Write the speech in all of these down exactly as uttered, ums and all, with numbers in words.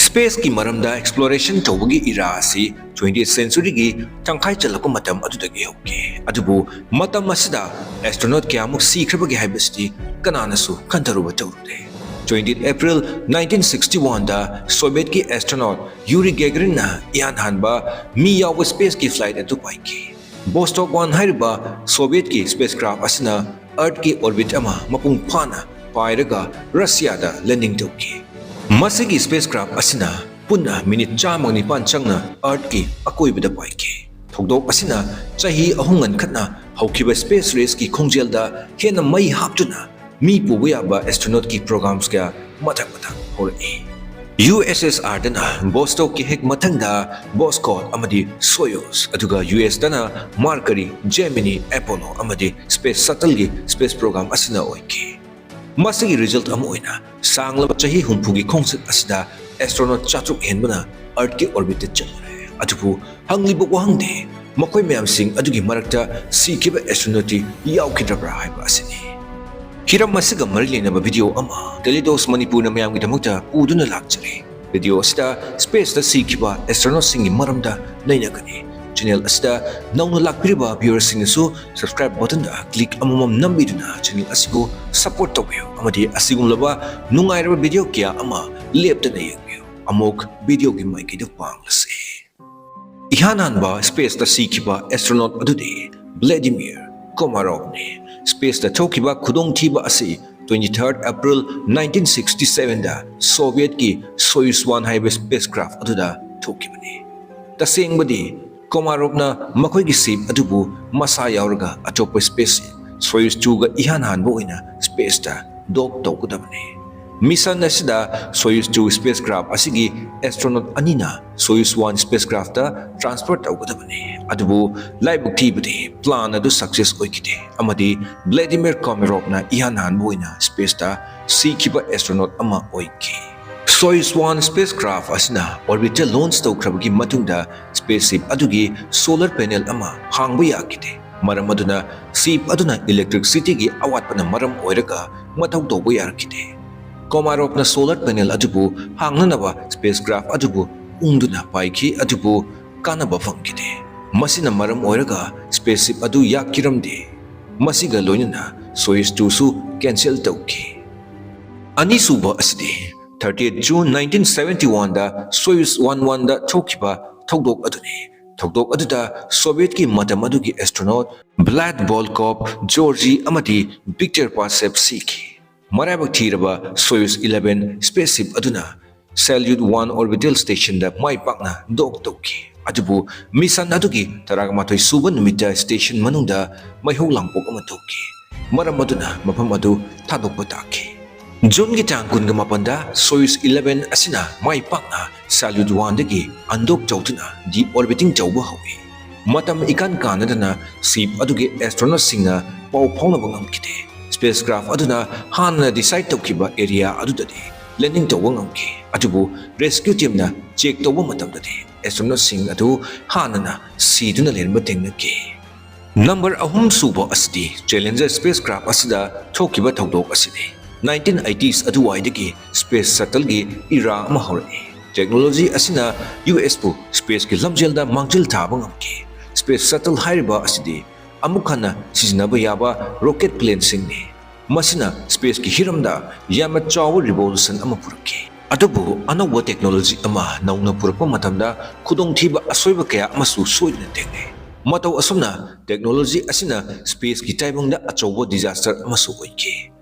Space ꯀꯤ ꯃꯔꯝꯗ exploration ꯇꯧꯕꯒꯤ era ꯑꯁꯤ twentieth century ꯒꯤ ꯇꯪꯈꯥꯏ ꯆꯜꯂꯛꯄ ꯃꯇꯝ ꯑꯗꯨꯗꯒꯤ ꯍꯧꯈꯤ꯫ ꯑꯗꯨꯕꯨ ꯃꯇꯝ ꯑꯁꯤꯗ astronaut ꯀꯌꯥꯃꯨꯛ ꯁꯤꯈ꯭ꯔꯕꯒꯦ ꯍꯥꯏꯕꯁꯤꯗꯤ ꯀꯅꯥꯅꯁꯨ ꯈꯟꯊꯔꯨꯕ ꯇꯧꯔꯨꯗꯦ꯫ Twentieth April nineteen sixty one ꯗ Soviet ꯀꯤ astronaut Yuri Gagarin ꯅ ꯏꯍꯥꯟ ꯍꯥꯟꯕ ꯃꯤ ꯌꯥꯎꯕ space ꯀꯤ flight ꯑꯗꯨ ꯄꯥꯏꯈꯤ꯫ Vostok one ꯍꯥꯏꯔꯤꯕ Soviet ꯀꯤ spacecraft ꯑꯁꯤꯅ Earth ꯀꯤ orbit ꯑꯃ ꯃꯄꯨꯡ ꯐꯥꯅ ꯄꯥꯏꯔꯒ Russia ꯗ landing ꯇꯧꯈꯤ꯫ ꯃꯁꯤꯒꯤ spacecraft ꯑꯁꯤꯅ ꯄꯨꯟꯅ minute ꯆꯥꯝꯃꯒ ꯅꯤꯄꯥꯟ ꯆꯪꯅ Earth ꯀꯤ ꯑꯀꯣꯏꯕꯗ ꯄꯥꯏꯈꯤ꯫ ꯊꯧꯗꯣꯛ ꯑꯁꯤꯅ ꯆꯍꯤ ꯑꯍꯨꯝ ꯉꯟꯈꯠꯅ ꯍꯧꯈꯤꯕ space race ꯀꯤ ꯈꯣꯡꯖꯦꯜꯗ ꯍꯦꯟꯅ ꯃꯩ ꯍꯥꯞꯇꯨꯅ ꯃꯤ ꯄꯨꯕ ꯌꯥꯕ astronaut ꯀꯤ programs ꯀꯌꯥ ꯃꯊꯪ ꯃꯊꯪ ꯍꯧꯔꯛꯏ꯫ USSR ꯗꯅ Vostok ꯀꯤ ꯍꯦꯛ ꯃꯊꯪꯗ Voskhod ꯑꯃꯗꯤ Soyuz, ꯑꯗꯨꯒ US ꯇꯅ Mercury, Gemini, Apollo ꯑꯃꯗꯤ Space Shuttle ꯒꯤ space program ꯑꯁꯤꯅ ꯑꯣꯏꯈꯤ꯫ ꯃꯁꯤꯒꯤ result ꯑꯃ ꯑꯣꯏꯅ ꯁꯥꯡꯂꯕ ꯆꯍꯤ ꯍꯨꯝꯐꯨꯒꯤ ꯈꯣꯡꯆꯠ ꯑꯁꯤꯗ astronaut ꯆꯥꯇ꯭ꯔꯨꯛ ꯍꯦꯟꯕꯅ Earth ꯀꯤ orbit ꯇ ꯆꯠꯂꯨꯔꯦ꯫ ꯑꯗꯨꯕꯨ ꯍꯪꯂꯤꯕ ꯋꯥꯍꯪꯗꯤ ꯃꯈꯣꯏ ꯃꯌꯥꯝꯁꯤꯡ ꯑꯗꯨꯒꯤ ꯃꯔꯛꯇ ꯁꯤꯈꯤꯕ astronaut ꯇꯤ ꯌꯥꯎꯈꯤꯗ꯭ꯔꯕ꯭ꯔꯥ ꯍꯥꯏꯕ ꯑꯁꯤꯅꯤ꯫ ꯍꯤꯔꯝ ꯑꯁꯤꯒ ꯃꯔꯤ ꯂꯩꯅꯕ video ꯑꯃ Daily Dose ꯃꯅꯤꯄꯨꯔꯅ ꯃꯌꯥꯝꯒꯤꯗꯃꯛꯇ ꯄꯨꯗꯨꯅ ꯂꯥꯛꯆꯔꯤ꯫ Video ꯑꯁꯤꯗ space ꯇ ꯁꯤꯈꯤꯕ astronaut ꯁꯤꯡꯒꯤ ꯃꯔꯝꯗ ꯅꯩꯅꯒꯅꯤ꯫ Channel ꯑꯁꯤꯗ ꯅꯧꯅ ꯂꯥꯛꯄꯤꯔꯤꯕ viewer ꯁꯤꯡꯅꯁꯨ subscribe button ꯗ click ꯑꯃꯃꯝ ꯅꯝꯕꯤꯗꯨꯅ channel ꯑꯁꯤꯕꯨ support ꯇꯧꯕꯤꯌꯨ ꯑꯃꯗꯤ ꯑꯁꯤꯒꯨꯝꯂꯕ ꯅꯨꯡꯉꯥꯏꯔꯕ video ꯀꯌꯥ ꯑꯃ ꯂꯦꯞꯇꯅ ꯌꯦꯡꯕꯤꯌꯨ꯫ ꯑꯃꯨꯛ video ꯒꯤ ꯃꯥꯏꯀꯩꯗ ꯄꯥꯡꯂꯁꯤ꯫ ꯏꯍꯥꯟ ꯍꯥꯟꯕ space ꯇ ꯁꯤꯈꯤꯕ astronaut ꯑꯗꯨꯗꯤ Vladimir Komarov ꯅꯤ꯫ Space ꯇ ꯊꯣꯛꯈꯤꯕ ꯈꯨꯗꯣꯡꯊꯤꯕ ꯑꯁꯤ twenty third April nineteen sixty seven ꯗ Soviet ꯀꯤ Soyuz one ꯍꯥꯏꯕ spacecraft ꯑꯗꯨꯗ ꯊꯣꯛꯈꯤꯕꯅꯤ꯫ ꯇꯁꯦꯡꯕꯗꯤ Komarov ꯅ ꯃꯈꯣꯏꯒꯤ ship ꯑꯗꯨꯕꯨ ꯃꯁꯥ ꯌꯥꯎꯔꯒ ꯑꯇꯣꯞꯄ space ship Soyuz two ꯒ ꯏꯍꯥꯟ ꯍꯥꯟꯕ ꯑꯣꯏꯅ space ꯇ dock ꯇꯧꯒꯗꯕꯅꯤ꯫ Mission ꯑꯁꯤꯗ Soyuz two spacecraft ꯑꯁꯤꯒꯤ astronaut ꯑꯅꯤꯅ Soyuz one spacecraft ꯇ transfer ꯇꯧꯒꯗꯕꯅꯤ꯫ ꯑꯗꯨꯕꯨ ꯂꯥꯏꯕꯛ ꯊꯤꯕꯗꯤ plan ꯑꯗꯨ success ꯑꯣꯏꯈꯤꯗꯦ ꯑꯃꯗꯤ Vladimir Komarov ꯅ ꯏꯍꯥꯟ ꯍꯥꯟꯕ ꯑꯣꯏꯅ space ꯇ ꯁꯤꯈꯤꯕ astronaut ꯑꯃ ꯑꯣꯏꯈꯤ꯫ Soyuz one spacecraft ꯑꯁꯤꯅ orbit ꯇ launch ꯇꯧꯈ꯭ꯔꯕꯒꯤ ꯃꯇꯨꯡꯗ space ship ꯑꯗꯨꯒꯤ solar panel ꯑꯃ ꯍꯥꯡꯕ ꯌꯥꯈꯤꯗꯦ꯫ ꯃꯔꯝ ꯑꯗꯨꯅ ship ꯑꯗꯨꯅ electricity ꯒꯤ ꯑꯋꯥꯠꯄꯅ ꯃꯔꯝ ꯑꯣꯏꯔꯒ ꯃꯊꯧ ꯇꯧꯕ ꯌꯥꯔꯛꯈꯤꯗꯦ꯫ Komarovꯅ solar panel ꯑꯗꯨꯕꯨ ꯍꯥꯡꯅꯅꯕ spacecraft ꯑꯗꯨꯕꯨ ꯎꯪꯗꯨꯅ ꯄꯥꯏꯈꯤ, ꯑꯗꯨꯕꯨ ꯀꯥꯟꯅꯕ ꯐꯪꯈꯤꯗꯦ꯫ ꯃꯁꯤꯅ ꯃꯔꯝ ꯑꯣꯏꯔꯒ spaceship ꯑꯗꯨ ꯌꯥꯛꯈꯤꯔꯝꯗꯦ꯫ ꯃꯁꯤꯒ ꯂꯣꯏꯅꯅ Soyuz two ꯁꯨ cancel ꯇꯧꯈꯤ꯫ ꯑꯅꯤꯁꯨꯕ ꯑꯁꯤꯗꯤ thirtieth June nineteen seventy-one ꯗ Soyuz one one ꯗ ꯊꯣꯛꯈꯤꯕ ꯊꯧꯗꯣꯛ ꯑꯗꯨꯅꯤ꯫ ꯊꯧꯗꯣꯛ ꯑꯗꯨꯗ Sovietꯀꯤ ꯃꯇꯝ ꯑꯗꯨꯒꯤ astronaut Vlad Volkov, Georgy ꯑꯃꯗꯤ Viktor Pasev ꯁꯤꯈꯤ꯫ ꯃꯔꯥꯏꯕꯛ ꯊꯤꯔꯕ Soyuz eleven spaceship ꯑꯗꯨꯅ Salyut one orbital stationꯗ ꯃꯥꯏ ꯄꯥꯛꯅ dock ꯇꯧꯈꯤ꯫ ꯑꯗꯨꯕꯨ mission ꯑꯗꯨꯒꯤ ꯇꯔꯥꯃꯥꯊꯣꯏ ꯁꯨꯕ ꯅꯨꯃꯤꯠꯇ station ꯃꯅꯨꯡꯗ ꯃꯩꯍꯧ ꯂꯥꯡꯄꯣꯛ ꯑꯃ ꯊꯣꯛꯈꯤ꯫ ꯃꯔꯝ ꯑꯗꯨꯅ ꯃꯐꯝ ꯑꯗꯨ ꯊꯥꯗꯣꯛꯄ ꯇꯥꯈꯤ꯫ Juneꯒꯤ ꯇꯥꯡ ꯀꯨꯟꯒ ꯃꯥꯄꯟꯗ Soyuz eleven ꯑꯁꯤꯅ ꯃꯥꯏ ꯄꯥꯛꯅ Salyut one ꯗꯒꯤ undock ꯇꯧꯗꯨꯅ deorbiting ꯇꯧꯕ ꯍꯧꯏ꯫ ꯃꯇꯝ ꯏꯀꯥꯟ ꯀꯥꯟꯅꯗꯅ ship ꯑꯗꯨꯒꯤ astronautꯁꯤꯡꯅ ꯄꯥꯎ ꯐꯥꯎꯅꯕ ꯉꯝꯈꯤꯗꯦ꯫ Spacecraft ꯑꯗꯨꯅ ꯍꯥꯟꯅ decide ꯇꯧꯈꯤꯕ area ꯑꯗꯨꯗꯗꯤ landing ꯇꯧꯕ ꯉꯝꯈꯤ, ꯑꯗꯨꯕꯨ rescue teamꯅ check ꯇꯧꯕ ꯃꯇꯝꯗꯗꯤ astronautꯁꯤꯡ ꯑꯗꯨ ꯍꯥꯟꯅꯅ ꯁꯤꯗꯨꯅ ꯂꯩꯔꯝꯕ ꯊꯦꯡꯅꯈꯤ꯫ Number ꯑꯍꯨꯝ ꯁꯨꯕ ꯑꯁꯤꯗꯤ Challenger spacecraft ꯑꯁꯤꯗ ꯊꯣꯛꯈꯤꯕ ꯊꯧꯗꯣꯛ ꯑꯁꯤꯅꯤ꯫ Nineteen eighties ꯑꯗꯨꯋꯥꯏꯗꯒꯤ space shuttleꯒꯤ era ꯑꯃ ꯍꯧꯔꯛꯏ꯫ Technology ꯑꯁꯤꯅ USꯄꯨ spaceꯀꯤ ꯂꯝꯖꯦꯜꯗ ꯃꯥꯡꯖꯤꯜ ꯊꯥꯕ ꯉꯝꯈꯤ꯫ Space shuttle ꯍꯥꯏꯔꯤꯕ ꯑꯁꯤꯗꯤ ꯑꯃꯨꯛ ꯍꯟꯅ ꯁꯤꯖꯤꯟꯅꯕ ꯌꯥꯕ rocket planeꯁꯤꯡꯅꯤ꯫ ꯃꯁꯤꯅ spaceꯀꯤ ꯍꯤꯔꯝꯗ ꯌꯥꯝꯅ ꯆꯥꯎꯕ revolution ꯑꯃ ꯄꯨꯔꯛꯈꯤ꯫ ꯑꯗꯨꯕꯨ ꯑꯅꯧꯕ technology ꯑꯃ ꯅꯧꯅ ꯄꯨꯔꯛꯄ ꯃꯇꯝꯗ ꯈꯨꯗꯣꯡꯊꯤꯕ ꯑꯁꯣꯏꯕ ꯀꯌꯥ ꯑꯃꯁꯨ ꯁꯣꯏꯗꯅ ꯊꯦꯡꯅꯩ꯫ ꯃꯇꯧ ꯑꯁꯨꯝꯅ technology ꯑꯁꯤꯅ spaceꯀꯤ ꯇꯥꯏꯕꯪꯗ ꯑꯆꯧꯕ disaster ꯑꯃꯁꯨ ꯑꯣꯏꯈꯤ꯫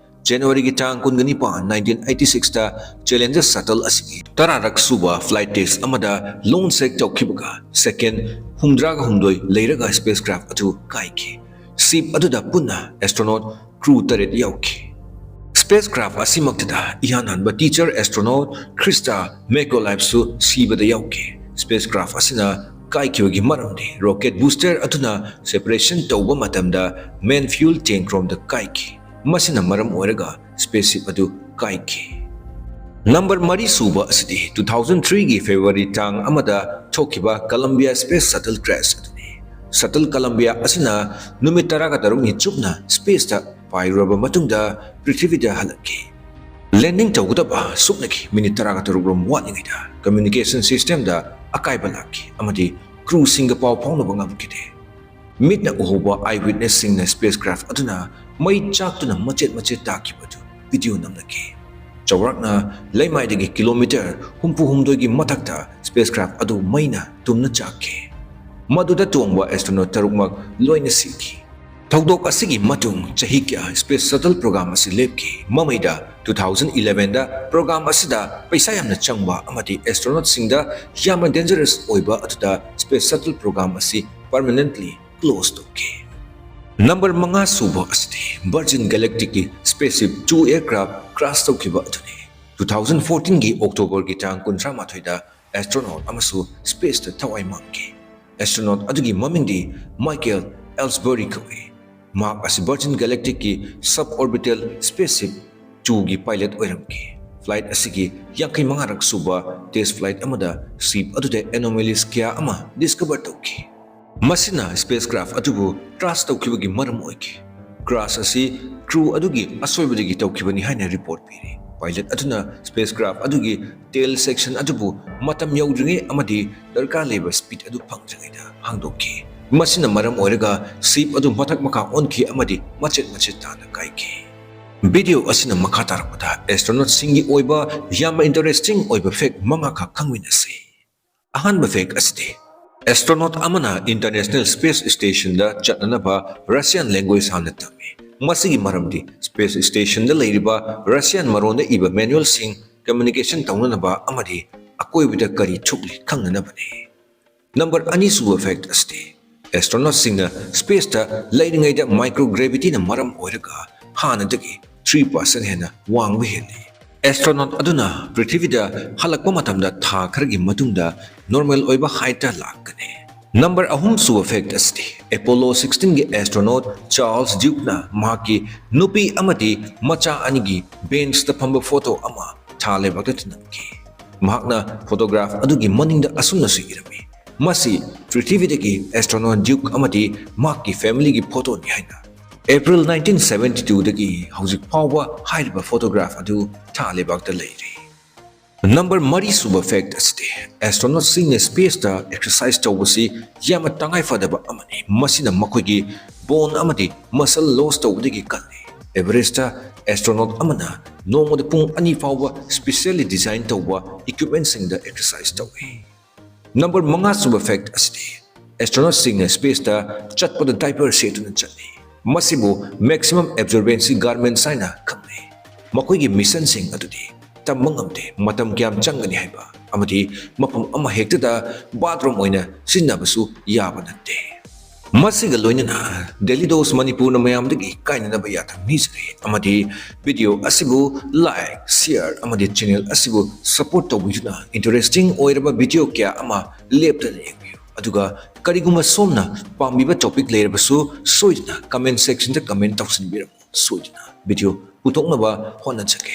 Januaryꯒꯤ ꯇꯥꯡ ꯀꯨꯟꯒ ꯅꯤꯄꯥꯟ, nineteen eighty sixꯇ Challenger shuttle ꯑꯁꯤꯒꯤ ꯇꯔꯥꯔꯛ ꯁꯨꯕ flight test ꯑꯃꯗ launch ꯍꯦꯛ ꯇꯧꯈꯤꯕꯒ second ꯍꯨꯝꯗ꯭ꯔꯥꯒ ꯍꯨꯝꯗꯣꯏ ꯂꯩꯔꯒ spacecraft ꯑꯗꯨ ꯀꯥꯏꯈꯤ꯫ Ship ꯑꯗꯨꯗ ꯄꯨꯟꯅ astronaut crew ꯇꯔꯦꯠ ꯌꯥꯎꯈꯤ꯫ Spacecraft ꯑꯁꯤꯃꯛꯇꯗ ꯏꯍꯥꯟ ꯍꯥꯟꯕ teacher astronaut Krista Micallefꯁꯨ ꯁꯤꯕꯗ ꯌꯥꯎꯈꯤ꯫ Spacecraft ꯑꯁꯤꯅ ꯀꯥꯏꯈꯤꯕꯒꯤ ꯃꯔꯝꯗꯤ rocket booster ꯑꯗꯨꯅ separation ꯇꯧꯕ ꯃꯇꯝꯗ main fuel tank ꯔꯣꯝꯗ ꯀꯥꯏꯈꯤ꯫ ꯃꯁꯤꯅ ꯃꯔꯝ ꯑꯣꯏꯔꯒ spaceship ꯑꯗꯨ ꯀꯥꯏꯈꯤ꯫ Number ꯃꯔꯤ ꯁꯨꯕ ꯑꯁꯤꯗꯤ two thousand threeꯒꯤ February ꯇꯥꯡ ꯑꯃꯗ ꯊꯣꯛꯈꯤꯕ Columbia space shuttle crash ꯑꯗꯨꯅꯤ꯫ Shuttle Columbia ꯑꯁꯤꯅ ꯅꯨꯃꯤꯠ ꯇꯔꯥꯒ ꯇꯔꯨꯛꯅꯤ ꯆꯨꯞꯅ spaceꯇ ꯄꯥꯏꯔꯨꯔꯕ ꯃꯇꯨꯡꯗ ꯄ꯭ꯔꯤꯊꯤꯕꯤꯗ ꯍꯜꯂꯛꯈꯤ꯫ Landing ꯇꯧꯒꯗꯕ ꯁꯨꯞꯅꯒꯤ ꯃꯤꯅꯤꯠ ꯇꯔꯥꯒ ꯇꯔꯨꯛ ꯔꯣꯝ ꯋꯥꯠꯂꯤꯉꯩꯗ communication system ꯗ ꯑꯀꯥꯏꯕ ꯂꯥꯛꯈꯤ ꯑꯃꯗꯤ crew ꯁꯤꯡꯒ ꯄꯥꯎ ꯐꯥꯎꯅꯕ ꯉꯝꯈꯤꯗꯦ꯫ ꯃꯤꯠꯅ ꯎꯍꯧꯕ eye witness ꯁꯤꯡꯅ spacecraft ꯑꯗꯨꯅ ꯃꯩ ꯆꯥꯛꯇꯨꯅ ꯃꯆꯦꯠ ꯃꯆꯦꯠ ꯇꯥꯈꯤꯕ ꯑꯗꯨ video ꯅꯝꯂꯛꯈꯤ꯫ ꯆꯥꯎꯔꯥꯛꯅ ꯂꯩꯃꯥꯏꯗꯒꯤ ꯀꯤꯂꯣꯃꯤꯇꯔ ꯍꯨꯝꯐꯨ ꯍꯨꯝꯗꯣꯏꯒꯤ ꯃꯊꯛꯇ spacecraft ꯑꯗꯨ ꯃꯩꯅ ꯇꯨꯝꯅ ꯆꯥꯛꯈꯤ꯫ ꯃꯗꯨꯗ ꯇꯣꯡꯕ astronaut ꯇꯔꯨꯛꯃꯛ ꯂꯣꯏꯅ ꯁꯤꯈꯤ꯫ ꯊꯧꯗꯣꯛ ꯑꯁꯤꯒꯤ ꯃꯇꯨꯡ ꯆꯍꯤ ꯀꯌꯥ space shuttle program ꯑꯁꯤ ꯂꯦꯞꯈꯤ꯫ ꯃꯃꯩꯗ two thousand eleven ꯗ program ꯑꯁꯤꯗ ꯄꯩꯁꯥ ꯌꯥꯝꯅ ꯆꯪꯕ ꯑꯃꯗꯤ astronaut ꯁꯤꯡꯗ ꯌꯥꯝꯅ dangerous ꯑꯣꯏꯕ ꯑꯗꯨꯗ space shuttle program ꯑꯁꯤ permanently close ꯇꯧꯈꯤ꯫ ꯅꯝꯕꯔ ꯃꯉꯥ ꯁꯨꯕ ꯑꯁꯤꯗꯤ Virgin Galactic ꯀꯤ spaceship two aircraft crash ꯇꯧꯈꯤꯕ ꯑꯗꯨꯅꯤ꯫ Two thousand fourteen ꯒꯤ October ꯒꯤ ꯇꯥꯡ ꯀꯨꯟꯊ꯭ꯔꯥ ꯃꯥꯊꯣꯏꯗ astronaut ꯑꯃꯁꯨ space ꯇ ꯊꯋꯥꯏ ꯃꯥꯡꯈꯤ꯫ Astronaut ꯑꯗꯨꯒꯤ ꯃꯃꯤꯡꯗꯤ Michael Elsbury ꯀꯧꯏ꯫ ꯃꯍꯥꯛ ꯑꯁꯤ Virgin Galactic ꯀꯤ suborbital spaceship two ꯒꯤ pilot ꯑꯣꯏꯔꯝꯈꯤ꯫ Flight ꯑꯁꯤꯒꯤ ꯌꯥꯡꯈꯩ ꯃꯉꯥꯔꯛ ꯁꯨꯕ test flight ꯑꯃꯗ ship ꯑꯗꯨꯗ anomalies ꯀꯌꯥ ꯑꯃ discover ꯇꯧꯈꯤ꯫ ꯃꯁꯤꯅ spacecraft ꯑꯗꯨꯕꯨ crash ꯇꯧꯈꯤꯕꯒꯤ ꯃꯔꯝ ꯑꯣꯏꯈꯤ꯫ Crash ꯑꯁꯤ crew ꯑꯗꯨꯒꯤ ꯑꯁꯣꯏꯕꯗꯒꯤ ꯇꯧꯈꯤꯕꯅꯤ ꯍꯥꯏꯅ report ꯄꯤꯔꯤ꯫ Pilot ꯑꯗꯨꯅ spacecraft ꯑꯗꯨꯒꯤ tail section ꯑꯗꯨꯕꯨ ꯃꯇꯝ ꯌꯧꯗ꯭ꯔꯤꯉꯩ ꯑꯃꯗꯤ ꯗꯔꯀꯥꯔ ꯂꯩꯕ speed ꯑꯗꯨ ꯐꯪꯗ꯭ꯔꯤꯉꯩꯗ ꯍꯥꯡꯗꯣꯛꯈꯤ꯫ ꯃꯁꯤꯅ ꯃꯔꯝ ꯑꯣꯏꯔꯒ ship ꯑꯗꯨ ꯃꯊꯛ ꯃꯈꯥ ꯑꯣꯟꯈꯤ ꯑꯃꯗꯤ ꯃꯆꯦꯠ ꯃꯆꯦꯠ ꯇꯥꯅ ꯀꯥꯏꯈꯤ꯫ Video ꯑꯁꯤꯅ ꯃꯈꯥ ꯇꯥꯔꯛꯄꯗ astronaut ꯁꯤꯡꯒꯤ ꯑꯣꯏꯕ ꯌꯥꯝꯅ interesting ꯑꯣꯏꯕ fact ꯃꯉꯥꯈꯛ ꯈꯪꯃꯤꯟꯅꯁꯤ꯫ ꯑꯍꯥꯟꯕ fact ꯑꯁꯤꯗꯤ, astronaut ꯑꯃꯅ International Space Station ꯗ ꯆꯠꯅꯅꯕ Russian language ꯍꯥꯟꯅ ꯇꯝꯃꯤ꯫ ꯃꯁꯤꯒꯤ ꯃꯔꯝꯗꯤ space station ꯗ ꯂꯩꯔꯤꯕ Russian ꯃꯔꯣꯟꯗ ꯏꯕ manual ꯁꯤꯡ communication ꯇꯧꯅꯅꯕ ꯑꯃꯗꯤ ꯑꯀꯣꯏꯕꯗ ꯀꯔꯤ ꯊꯣꯛꯂꯤ ꯈꯪꯅꯅꯕꯅꯤ꯫ ꯅꯝꯕꯔ ꯑꯅꯤꯁꯨꯕ fact ꯑꯁꯤꯗꯤ, astronaut ꯁꯤꯡꯅ space ꯇ ꯂꯩꯔꯤꯉꯩꯗ microgravity ꯅ ꯃꯔꯝ ꯑꯣꯏꯔꯒ ꯍꯥꯟꯅꯗꯒꯤ three percent ꯍꯦꯟꯅ ꯋꯥꯡꯕ ꯍꯦꯜꯂꯤ꯫ Astronaut ꯑꯗꯨꯅ ꯄ꯭ꯔꯤꯊꯤꯕꯤꯗ ꯍꯜꯂꯛꯄ ꯃꯇꯝꯗ ꯊꯥ ꯈꯔꯒꯤ ꯃꯇꯨꯡꯗ normal ꯑꯣꯏꯕ height ꯇ ꯂꯥꯛꯀꯅꯤ꯫ ꯅꯝꯕꯔ ꯑꯍꯨꯝꯁꯨꯕ fact ꯑꯁꯤꯗꯤ, Apollo sixteen ꯒꯤ astronaut Charles Duke ꯅ ꯃꯍꯥꯛꯀꯤ ꯅꯨꯄꯤ ꯑꯃꯗꯤ ꯃꯆꯥ ꯑꯅꯤꯒꯤ bench ꯇ ꯐꯝꯕ photo ꯑꯃ ꯊꯥ ꯂꯩꯕꯥꯛꯇ ꯊꯅꯝꯈꯤ꯫ ꯃꯍꯥꯛꯅ photograph ꯑꯗꯨꯒꯤ ꯃꯅꯤꯡꯗ ꯑꯁꯨꯝꯅꯁꯨ ꯏꯔꯝꯃꯤ, "ꯃꯁꯤ ꯄ꯭ꯔꯤꯊꯤꯕꯤꯗꯒꯤ astronaut Duke ꯑꯃꯗꯤ ꯃꯍꯥꯛꯀꯤ family ꯒꯤ photo ꯅꯤ" ꯍꯥꯏꯅ꯫ ꯑꯦꯄ꯭ꯔꯤꯜ ꯅꯥꯏꯟꯇꯤꯟ ꯁꯚꯦꯟꯇꯤ ꯇꯨꯗꯒꯤ ꯍꯧꯖꯤꯛ ꯐꯥꯎꯕ ꯍꯥꯏꯔꯤꯕ ꯐꯣꯇꯣꯒ꯭ꯔꯥꯐ ꯑꯗꯨ ꯊꯥ ꯂꯩꯕꯥꯛꯇ ꯂꯩꯔꯤ꯫ ꯅꯝꯕꯔ ꯃꯔꯤ ꯁꯨꯕ ꯐꯦꯛꯇ ꯑꯁꯤꯗꯤ, ꯑꯦꯁꯇ꯭ꯔꯣꯅꯣꯠꯁꯤꯡꯅ ꯁ꯭ꯄꯦꯁꯇ ꯑꯦꯛꯁꯔꯁꯥꯏꯁ ꯇꯧꯕꯁꯤ ꯌꯥꯝꯅ ꯇꯉꯥꯏ ꯐꯗꯕ ꯑꯃꯅꯤ꯫ ꯃꯁꯤꯅ ꯃꯈꯣꯏꯒꯤ ꯕꯣꯟ ꯑꯃꯗꯤ ꯃꯁꯜ ꯂꯣꯁ ꯇꯧꯕꯗꯒꯤ ꯀꯜꯂꯤ꯫ ꯑꯦꯚꯔꯦꯖꯇ ꯑꯦꯁꯇ꯭ꯔꯣꯅꯣꯠ ꯑꯃꯅ ꯅꯣꯡꯃꯗ ꯄꯨꯡ ꯑꯅꯤ ꯐꯥꯎꯕ ꯁ꯭ꯄꯤꯁꯤꯌꯦꯜꯂꯤ ꯗꯤꯖꯥꯏꯟ ꯇꯧꯕ ꯏꯀ꯭ꯋꯤꯞꯃꯦꯟꯁꯤꯡꯗ ꯑꯦꯛꯁꯔꯁꯥꯏꯁ ꯇꯧꯏ꯫ ꯅꯝꯕꯔ ꯃꯉꯥ ꯁꯨꯕ ꯐꯦꯛꯇ ꯑꯁꯤꯗꯤ, ꯑꯦꯁꯇ꯭ꯔꯣꯅꯣꯠꯁꯤꯡꯅ ꯁ꯭ꯄꯦꯁꯇ ꯆꯠꯄꯗ ꯗꯥꯏꯄꯔ ꯁꯦꯠꯇꯨꯅ ꯆꯠꯂꯤ꯫ ꯃꯁꯤꯕꯨ ꯃꯦꯛꯁꯤꯃꯝ ꯑꯦꯕꯖꯣꯔꯕꯦꯟꯁꯤ ꯒꯥꯔꯃꯦꯟꯁ ꯍꯥꯏꯅ ꯈꯪꯅꯩ꯫ ꯃꯈꯣꯏꯒꯤ ꯃꯤꯁꯟꯁꯤꯡ ꯑꯗꯨꯗꯤ ꯇꯝꯕ ꯉꯝꯗꯦ, ꯃꯇꯝ ꯀꯌꯥꯝ ꯆꯪꯒꯅꯤ ꯍꯥꯏꯕ, ꯑꯃꯗꯤ ꯃꯐꯝ ꯑꯃ ꯍꯦꯛꯇꯗ ꯕꯥꯊꯔꯨꯝ ꯑꯣꯏꯅ ꯁꯤꯖꯤꯟꯅꯕꯁꯨ ꯌꯥꯕ ꯅꯠꯇꯦ꯫ ꯃꯁꯤꯒ ꯂꯣꯏꯅꯅ ꯗꯦꯂꯤ ꯗꯣꯁ ꯃꯅꯤꯄꯨꯔꯅ ꯃꯌꯥꯝꯗꯒꯤ ꯀꯥꯏꯅꯅꯕ ꯌꯥꯊꯪ ꯅꯤꯖꯔꯤ, ꯑꯃꯗꯤ ꯚꯤꯗꯤꯑꯣ ꯑꯁꯤꯕꯨ ꯂꯥꯏꯛ, ꯁꯤꯌꯔ ꯑꯃꯗꯤ ꯆꯦꯅꯦꯜ ꯑꯁꯤꯕꯨ ꯁꯄꯣꯔꯠ ꯇꯧꯕꯤꯗꯨꯅ ꯏꯟꯇꯔꯦꯁꯇꯤꯡ ꯑꯣꯏꯔꯕ ꯚꯤꯗꯤꯑꯣ ꯀꯌꯥ ꯑꯃ ꯂꯦꯞꯇꯅ ꯌꯦꯡꯕꯤꯌꯨ꯫ ꯑꯗꯨꯒ ꯀꯔꯤꯒꯨꯝꯕ ꯁꯣꯝꯅ ꯄꯥꯝꯕꯤꯕ ꯇꯣꯄꯤꯛ ꯂꯩꯔꯕꯁꯨ ꯁꯣꯏꯗꯅ ꯀꯃꯦꯟ ꯁꯦꯛꯁꯟꯗ ꯀꯃꯦꯟ ꯇꯧꯁꯤꯟꯕꯤꯔꯝꯃꯨ꯫ ꯁꯣꯏꯗꯅ ꯚꯤꯗꯤꯑꯣ ꯄꯨꯊꯣꯛꯅꯕ ꯍꯣꯠꯅꯖꯒꯦ꯫